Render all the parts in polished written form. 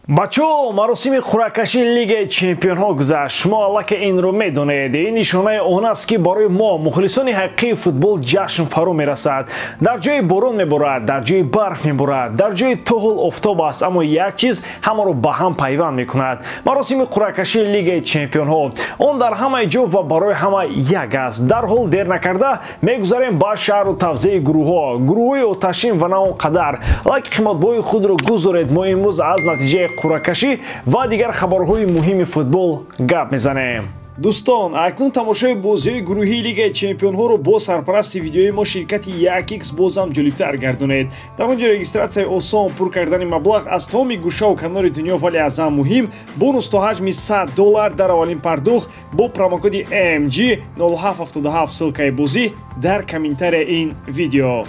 Бачаҳо, маросими қуръакашии Лигаи чемпионҳо гузашт. Шумо аллакай инро медонед. Ин нишонаи он аст, ки барои мо, мухлисони ҳақиқии футбол, ҷашн фаро мерасад. Дар ҷои борон меборад, дар ҷои барф меборад, дар ҷои то ҳол офтоб аст, аммо як чиз ҳамаро ба ҳам пайванд мекунад: маросими қуръакашии Лигаи чемпионҳо. Он дар ҳамаи ҷо ва барои ҳама як аст. Дарҳол, дер накарда, мегузарем ба шарҳу тавзеҳи гурӯҳҳо, гурӯҳҳои оташин ва на он қадар. Лайки қиматбоҳои худро гузоред. Мо имрӯз аз натиҷаи қуръакашӣ ва дигар хабарҳои муҳими футбол гап мезанем. Дӯстон, акнун тамошои бозиҳои гурӯҳии Лигаи чемпионҳоро бо сарпарасти видеои мо, ширкати 1X, бозам ҷолибтар гардонед. Дар он ҷо регистратсияи осон, пур кардани маблағ аз тамоми гӯшаву канори дунё, вале аз ҳам муҳим, бонус то ҳаҷми 100 доллар дар аввалин пардохт бо промокоди MG 0777. Ссылкаи бозӣ дар комментарияи ин видео.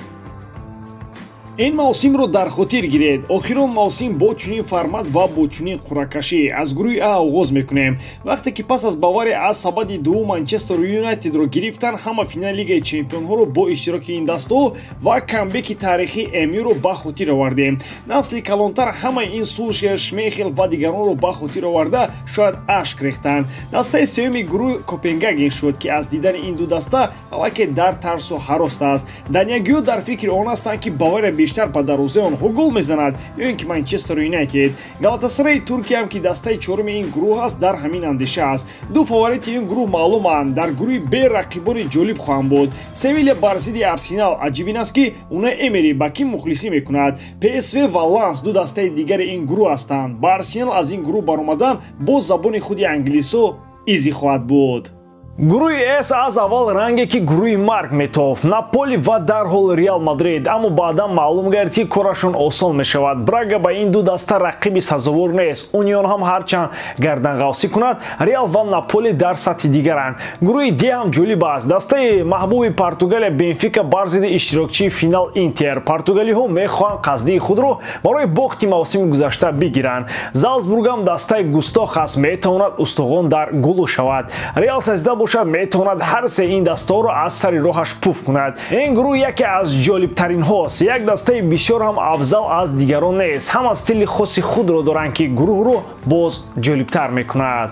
Ин мавсимро дар хотир гиред, охирон мавсим бо чунин формат ва бо чунин қуръакашӣ. Аз гурӯҳи А оғоз мекунем. Вақте ки пас аз Бавария аз сабади дуввум Манчестер Юнайтедро гирифтан, ҳама финали Лигаи чемпионҳоро бо иштироки ин дастҳо ва камбеки таърихии МЮ-ро ба хотир овардем. Насли калонтар ҳамаи ин Сулшер, Шмейхел ва дигаронро ба хотир оварда, шояд ашк рехтанд. Дастаи сеюми гурӯҳ Копенгаген шуд, ки аз дидани ин ду даста аллакай дар тарсу ҳарос аст. Даниягиҳо дар фикри он ҳастанд, ки Бавария бештар ба дарвозаи онҳо гол мезанад ё ин ки Манчестер Юнайтед. Галатасараи Туркияам, ки дастаи чоруми ин гурӯҳ аст, дар ҳамин андеша аст. Ду фаворити ин гурӯҳ маълуманд. Дар гурӯҳи Б рақибони ҷолиб хоҳанд буд: Севиля бар зидди Арсенал. Аҷиб ин аст, ки Унай Эмери ба кӣ мухлисӣ мекунад. ПСВ ва Ланс ду дастаи дигари ин гурӯҳ ҳастанд. Ба Арсенал аз ин гурӯҳ баромадан бо забони худи англисо изи хоҳад буд. Гурӯҳи С аз аввал ранге ки гурӯҳи марг метофт: Наполи ва дарҳол Реал Мадрид. Аммо баъдан маълум гардид, ки корашон осон мешавад. Брага ба ин ду даста рақиби сазовор нест. Унион ҳам ҳарчанд гарданғавсӣ кунад, Реал ва Наполи дар сатҳи дигаранд. Гурӯҳи Д ҳам ҷолиб аст. Дастаи маҳбуби Португалия Бенфика бар зидди иштирокчии финал Интер. Португалиҳо мехоҳанд қасдии худро барои бохти мавсими гузашта бигиранд. Залцбургам дастаи густох аст, метавонад устухон дар гулӯ шавад. Реал Сосьедад бошад, метавонад ҳар се ин дастаҳоро аз сари роҳаш пуф кунад. Ин гурӯҳ яке аз ҷолибтаринҳост. Як дастаи бисёр ҳам афзал аз дигарон нест. Ҳама стили хоси худро доранд, ки гурӯҳро боз ҷолибтар мекунад.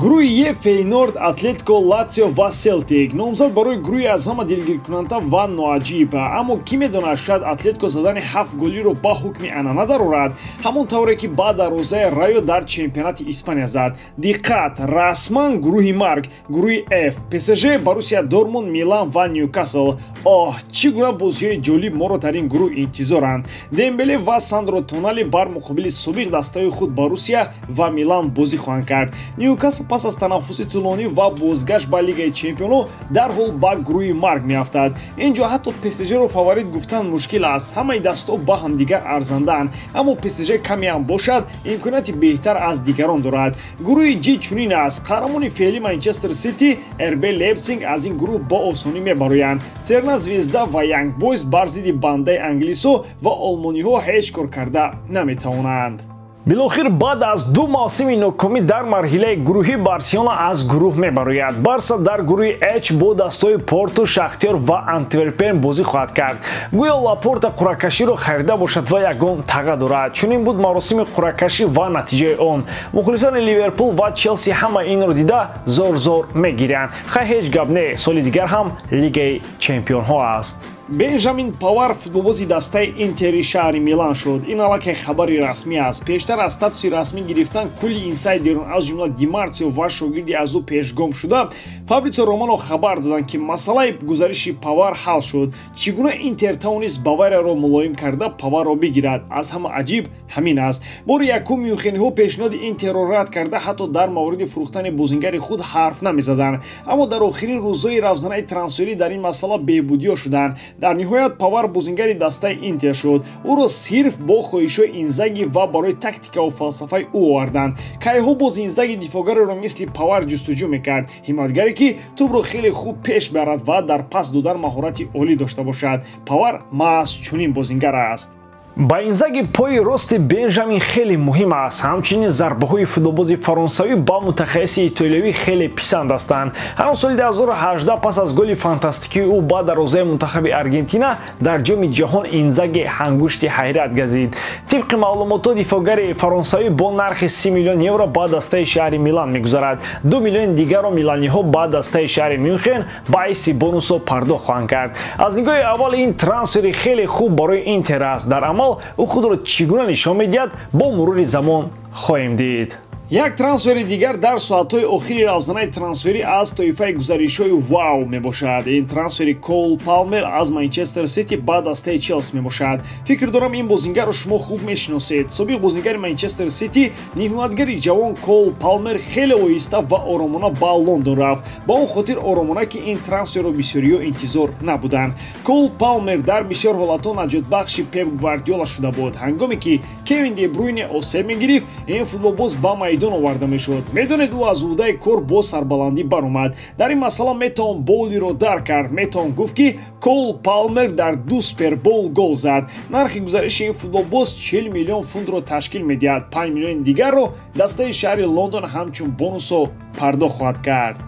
Гурӯҳи Е: Фейнорд, Атлетико, Латсио ва Селтик. Номзад барои гурӯҳи аз ҳама дилгиркунанда ва ноаҷиб. Аммо кӣ медонад, шояд Атлетико задани ҳафт голиро ба ҳукми анъана дарорад, ҳамон тавре ки ба дарвозаи Райо дар чемпионати Испания зад. Диққат, расман гурӯҳи марг. Гурӯҳи Ф: ПСЖ, Боруссия Дортмунд, Милан ва Ньюкасл. Оҳ, чӣ гуна бозиҳои ҷолиб моро дар ин гурӯҳ интизоранд! Дембеле ва Сандро Тонали бар муқобили собиқ дастаҳои худ, Боруссия ва Милан, бозӣ хоҳанд кард. Ньюкасл пас аз танаффуси тӯлонӣ ва бозгашт ба Лигаи чемпионҳо дарҳол ба гурӯҳи марг меафтад. Ин ҷо ҳатто ПСЖ-ро фаворит гуфтан мушкил аст. Ҳамаи дастҳо ба ҳамдигар арзандаанд, аммо ПСЖ камеам бошад, имконияти беҳтар аз дигарон дорад. Гурӯҳи Ҷ чунин аст: қаҳрамони феълӣ Манчестер Сити, РБ Лейпсинг аз ин гурӯҳ бо осонӣ мебароянд. Црвена Звезда ва Янг Бойз бар зидди бандаи англисо ва олмониҳо ҳеҷ кор карда наметавонанд. Билохир, баъд аз ду мавсими нокомӣ дар марҳилаи гурӯҳӣ, Барселона аз гурӯҳ мебарояд. Барса дар гурӯҳи H бо дастҳои Порту, Шахтёр ва Антверпен бозӣ хоҳад кард. Гӯё Лапорта қуръакаширо харида бошад ва ягон таға дорад. Чунин буд маросими қуръакашӣ ва натиҷаи он. Мухлисони Ливерпул ва Челси ҳама инро дида, зор-зор мегирянд. Хай, ҳеҷ гап не, соли дигар ҳам Лигаи чемпионҳо аст. Бенҷамин Павар футболбози дастаи Интери шаҳри Милан шуд. Ин аллакай хабари расмӣ аст. Пештар аз статуси расмӣ гирифтан кулли инсайдерон, аз ҷумла Димарсио ва шогирди аз ӯ пешгом шуда Фабритсио Романо, хабар доданд, ки масъалаи гузариши Павар ҳал шуд. Чӣ гуна Интер тавонист Баварияро мулоим карда, Паварро бигирад, аз ҳама аҷиб ҳамин аст. Бори якум мюнхениҳо пешниҳоди Интерро рад карда, ҳатто дар мавриди фурӯхтани бозингари худ ҳарф намезаданд, аммо дар охирин рӯзҳои равзанаи трансферӣ дар ин масъала беҳбудиё шуданд. Дар ниҳоят Павар бозингари дастаи Интер шуд. Ӯро сирф бо хоҳишҳои Инзаги ва барои тактикаву фалсафаи ӯ оварданд. Кайҳо боз Инзаги дифоъгареро мисли Павар ҷустуҷӯ мекард, ҳимоятгаре, ки тӯбро хеле хуб пеш барад ва дар пас додан маҳорати олӣ дошта бошад. Павар маҳз чунин бозингар аст. Ба Инзаги пои рости Бенҷамин хеле муҳим аст. Ҳамчунин зарбаҳои футболбози фаронсавӣ ба мутахассиси итолиявӣ хеле писанд ҳастанд. Ҳамон соли 2018 пас аз голи фантастикии ӯ ба дарвозаи мунтахаби Аргентина дар Ҷоми ҷаҳон Инзаги ҳангушти ҳайрат газид. Тибқи маълумотҳо, дифоъгари фаронсавӣ бо нархи 30 миллион евро ба дастаи шаҳри Милан мегузарад. 2 миллиони дигарро миланиҳо ба дастаи шаҳри Мюнхен ба ҳайси бонусо пардохт хоҳанд кард. Аз нигоҳи аввал ин трансфери хеле хуб барои Интер аст. Дар амал ӯ худро чӣ гуна нишон медиҳад, бо мурури замон хоҳем дид. Як трансфери дигар дар соатҳои охири равзанаи трансферӣ аз тоифаи гузаришҳои вау мебошад. Ин трансфери Кол Палмер аз Манчестер Сити ба дастаи Челси мебошад. Фикр дорам, ин бозингарро шумо хуб мешиносед. Собиқ бозингари Манчестер Сити, нимҳимоятгари ҷавон Кол Палмер хеле оҳиста ва оромона ба Лондон рафт. Ба он хотир оромона, ки ин трансферро бисёриҳо интизор набуданд. Кол Палмер дар бисёр ҳолатҳо наҷотбахши Пеп Гвардиола шуда буд. Ҳангоме ки Кевин Де Бруйне осеб мегирифт, ин футболбоз ба майдон оварда мешуд. Медонед, ӯ аз ӯҳдаи кор бо сарбаландӣ баромад. Дар ин масъала метавон Боулиро дарк кард. Метавон гуфт, ки Кол Палмер дар ду Супербоул гол зад. Нархи гузариши ин футболбоз 40 миллион фунтро ташкил медиҳад. 5 миллиони дигарро дастаи шаҳри Лондон ҳамчун бонусо пардохт хоҳад кард.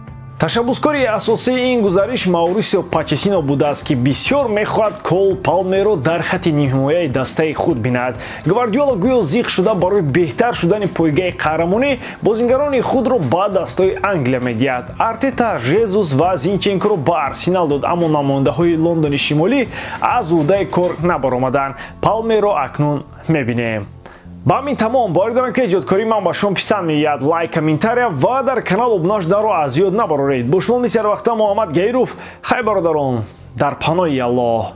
Ташаббускори асосии ин гузариш Маурисио Почеттино будааст, ки бисёр мехоҳад Кол Палмерро дар хати нимҳимояи дастаи худ бинад. Гвардиола гӯё зиқ шуда барои беҳтар шудани пойгаи қаҳрамонӣ бозингарони худро ба дастаи Англия медиҳад. Артета, Жезус ва Зинченкоро ба Арсенал дод, аммо намояндаҳои Лондони шимолӣ аз ӯҳдаи кор набаромаданд. Палмерро акнун мебинем. Ба ҳамин тамом. Боварӣ дорам, ки эҷодкории ман ба шумо писанд меояд. Лайк, комментария ва дар канал обуна шуданро аз ёд набароред. Бо шумо мисли ҳарвақта Муҳаммад Гаиров. Хай, бародарон, дар паноҳи Аллоҳ.